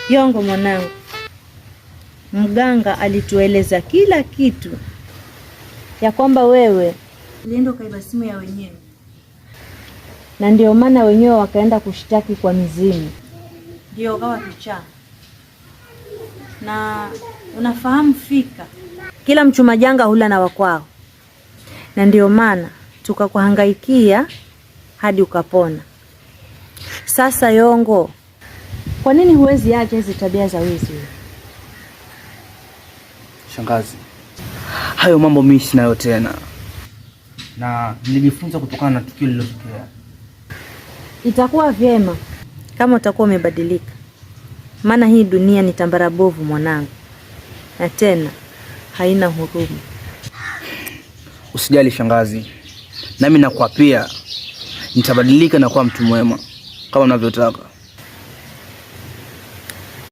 Yongo mwanangu, mganga alitueleza kila kitu, ya kwamba wewe ulienda ukaiba simu ya wenyewe, na ndio maana wenyewe wakaenda kushtaki kwa mizimu, ndio ukawa kichaa. Na unafahamu fika kila mchuma janga hula na wakwao, na ndio maana tukakuhangaikia hadi ukapona. Sasa Yongo, kwa nini huwezi acha hizi tabia za wizi? Shangazi, hayo mambo mimi sinayo tena, na nilijifunza kutokana na tukio lililotokea. Itakuwa vyema kama utakuwa umebadilika, maana hii dunia ni tambara bovu mwanangu, na tena haina huruma. Usijali shangazi, nami nakuapia nitabadilika na kuwa mtu mwema kama unavyotaka.